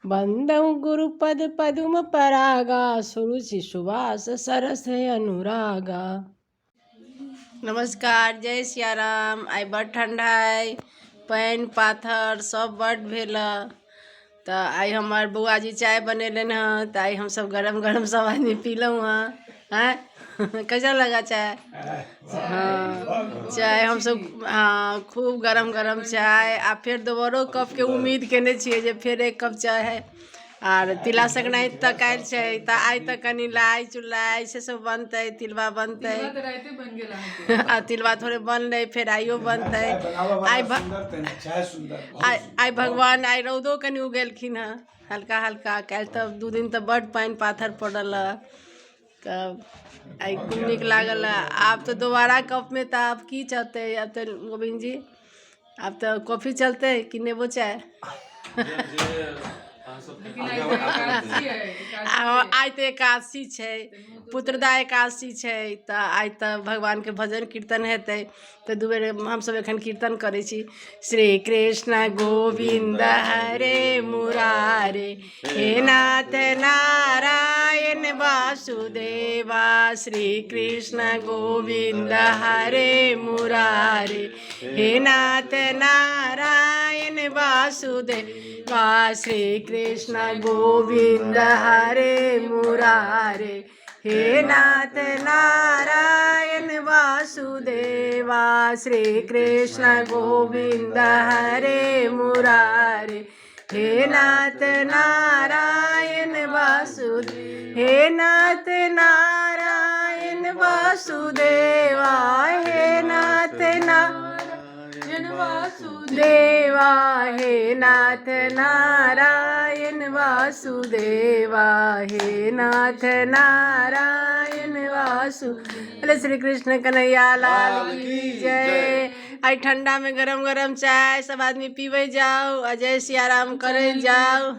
बंदहु गुरुपद पदुम परागा, सुरुचि सुवास सरस अनुरागा। नमस्कार, जय सियाराम। आइ बड्ड ठण्डा अइ, पानि पाथर सब बड्ड भेल हँ। तऽ आइ हमर बौआजी चाय बनेलनि हँ, तऽ आइ हमसब गरम गरम सब आदमी पीलहुँ हँ। आँय, कैसा लगा चाय? हँ, चाय हमसब, हँ, खूब गरम गरम चाय। आ फेर दोबारो कपके उम्मीद केने छियै जे फेर एक कप चाय हइ। आर तिला संक्रान्ति तऽ काल्हि छै, तऽ आइ तऽ कनि लाइ चुलाइ से सब बनतै, तिलबा बनतै। तिलबा तऽ राइते बनि गेल अहाँके। आ तिलबा थोड़े बनलै, फेर आइयो बनतै। चाय बनाबऽ वाला आइ सुन्दर तैं चाय सुन्दर, बहुत आइ सुन्दर। आइ भगवान आइ रौदो कनि उगेलखिन हँ हल्का हल्का। काल्हि तऽ 2 दिन तऽ बड्ड पानि पाथर पड़ल हँ, तऽ आइ खूब नीक लागल हँ। आब तऽ दोबारा कपमे तऽ आब की चलतै? आब तऽ गोविन्द जी, आब तऽ कॉफी चलतै कि नेबो चाय? लेकिन आइ तऽ एकादशी अइ, एकादशी आ अइ। आइ तऽ एकादशी छै, पुत्रदा एकादशी छै, तऽ आइ तऽ भगवानके भजन कीर्तन हेतै। तऽ 2 बेर हमसब एखन कीर्तन करै छी। श्री कृष्ण गोविन्द हरे मुरारे, हे नाथ नारायण वासुदेवा। श्री कृष्ण गोविन्द हरे मुरारे, हे नाथ नारायण वासुदेवा। श्री कृष्ण गोविन्द हरे मुरारे, हे नाथ नारायण वासुदेवा। श्री कृष्ण गोविन्द हरे मुरारे, हे नाथ नारायण वासुदेव, हे नाथ नारायण वासुदेवा, हे नाथ नारायण वासुदेवा, हे नाथ नारायण वासुदेवा, हे नाथ नारायण वासु। बोले श्री कृष्ण कन्हैया लाल की जय। आइ ठंडा में गरम गरम चाय सब आदमी पीबै जाउ आ जय सियाराम करै जाउ।